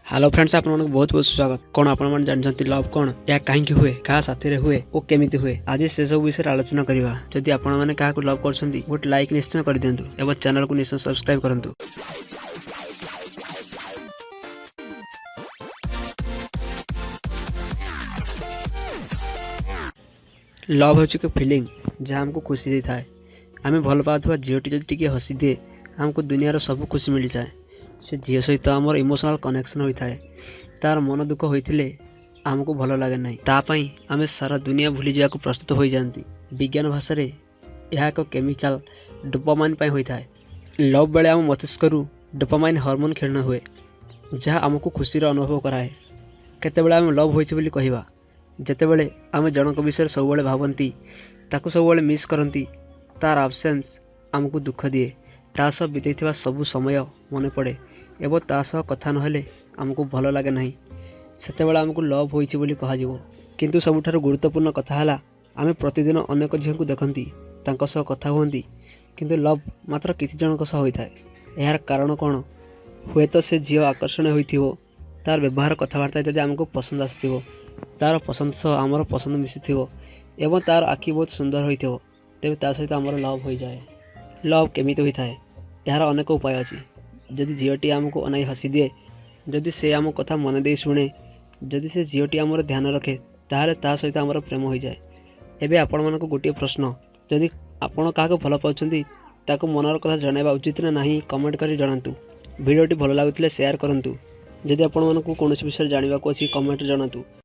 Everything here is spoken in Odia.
ହ୍ୟାଲୋ ଫ୍ରେଣ୍ଡସ୍, ଆପଣମାନଙ୍କୁ ବହୁତ ବହୁତ ସ୍ୱାଗତ। କ'ଣ ଆପଣମାନେ ଜାଣିଛନ୍ତି ଲଭ୍ କ'ଣ, ଏହା କାହିଁକି ହୁଏ, କାହା ସାଥିରେ ହୁଏ ଓ କେମିତି ହୁଏ? ଆଜି ସେସବୁ ବିଷୟରେ ଆଲୋଚନା କରିବା। ଯଦି ଆପଣମାନେ କାହାକୁ ଲଭ୍ କରୁଛନ୍ତି, ଗୋଟେ ଲାଇକ୍ ନିଶ୍ଚୟ କରିଦିଅନ୍ତୁ ଏବଂ ଚ୍ୟାନେଲକୁ ନିଶ୍ଚୟ ସବସ୍କ୍ରାଇବ୍ କରନ୍ତୁ। ଲଭ୍ ହେଉଛି ଏକ ଫିଲିଂ ଯାହା ଆମକୁ ଖୁସି ଦେଇଥାଏ। ଆମେ ଭଲ ପାଉଥିବା ଝିଅଟି ଯଦି ଟିକିଏ ହସିଦିଏ, ଆମକୁ ଦୁନିଆର ସବୁ ଖୁସି ମିଳିଯାଏ। ସେ ଝିଅ ସହିତ ଆମର ଇମୋସନାଲ୍ କନେକ୍ସନ୍ ହୋଇଥାଏ। ତା'ର ମନ ଦୁଃଖ ହୋଇଥିଲେ ଆମକୁ ଭଲ ଲାଗେ ନାହିଁ। ତା ପାଇଁ ଆମେ ସାରା ଦୁନିଆ ଭୁଲିଯିବାକୁ ପ୍ରସ୍ତୁତ ହୋଇଯାଆନ୍ତି। ବିଜ୍ଞାନ ଭାଷାରେ ଏହା ଏକ କେମିକାଲ ଡୋପାମାଇନ୍ ପାଇଁ ହୋଇଥାଏ। ଲଭ୍ ବେଳେ ଆମ ମସ୍ତିଷ୍କରୁ ଡୋପାମାଇନ୍ ହରମୋନ୍ କ୍ଷରଣ ହୁଏ, ଯାହା ଆମକୁ ଖୁସିର ଅନୁଭବ କରାଏ। କେତେବେଳେ ଆମେ ଲଭ୍ ହୋଇଛି ବୋଲି କହିବା? ଯେତେବେଳେ ଆମେ ଜଣଙ୍କ ବିଷୟରେ ସବୁବେଳେ ଭାବନ୍ତି, ତାକୁ ସବୁବେଳେ ମିସ୍ କରନ୍ତି, ତା'ର ଆବସେନ୍ସ ଆମକୁ ଦୁଃଖ ଦିଏ, ତା ସହ ବିତେଇଥିବା ସବୁ ସମୟ ମନେ ପଡ଼େ ଏବଂ ତା ସହ କଥା ନହେଲେ ଆମକୁ ଭଲ ଲାଗେ ନାହିଁ, ସେତେବେଳେ ଆମକୁ ଲଭ୍ ହୋଇଛି ବୋଲି କୁହାଯିବ। କିନ୍ତୁ ସବୁଠାରୁ ଗୁରୁତ୍ୱପୂର୍ଣ୍ଣ କଥା ହେଲା, ଆମେ ପ୍ରତିଦିନ ଅନେକ ଝିଅଙ୍କୁ ଦେଖନ୍ତି, ତାଙ୍କ ସହ କଥା ହୁଅନ୍ତି, କିନ୍ତୁ ଲଭ୍ ମାତ୍ର କିଛି ଜଣଙ୍କ ସହ ହୋଇଥାଏ। ଏହାର କାରଣ କ'ଣ? ହୁଏତ ସେ ଝିଅ ଆକର୍ଷଣୀୟ ହୋଇଥିବ, ତା'ର ବ୍ୟବହାର, କଥାବାର୍ତ୍ତା ଇତ୍ୟାଦି ଆମକୁ ପସନ୍ଦ ଆସୁଥିବ, ତା'ର ପସନ୍ଦ ସହ ଆମର ପସନ୍ଦ ମିଶୁଥିବ ଏବଂ ତା'ର ଆଖି ବହୁତ ସୁନ୍ଦର ହୋଇଥିବ, ତେବେ ତା ସହିତ ଆମର ଲଭ୍ ହୋଇଯାଏ। ଲଭ୍ କେମିତି ହୋଇଥାଏ? ଏହାର ଅନେକ ଉପାୟ ଅଛି। ଯଦି ଝିଅଟି ଆମକୁ ଅନାଇ ହସିଦିଏ, ଯଦି ସେ ଆମ କଥା ମନ ଦେଇ ଶୁଣେ, ଯଦି ସେ ଝିଅଟି ଆମର ଧ୍ୟାନ ରଖେ, ତାହେଲେ ତା ସହିତ ଆମର ପ୍ରେମ ହୋଇଯାଏ। ଏବେ ଆପଣମାନଙ୍କୁ ଗୋଟିଏ ପ୍ରଶ୍ନ, ଯଦି ଆପଣ କାହାକୁ ଭଲ ପାଉଛନ୍ତି, ତାକୁ ମନର କଥା ଜଣାଇବା ଉଚିତ ନା ନାହିଁ? କମେଣ୍ଟ କରି ଜଣାନ୍ତୁ। ଭିଡ଼ିଓଟି ଭଲ ଲାଗୁଥିଲେ ସେୟାର କରନ୍ତୁ। ଯଦି ଆପଣମାନଙ୍କୁ କୌଣସି ବିଷୟରେ ଜାଣିବାକୁ ଅଛି, କମେଣ୍ଟରେ ଜଣାନ୍ତୁ।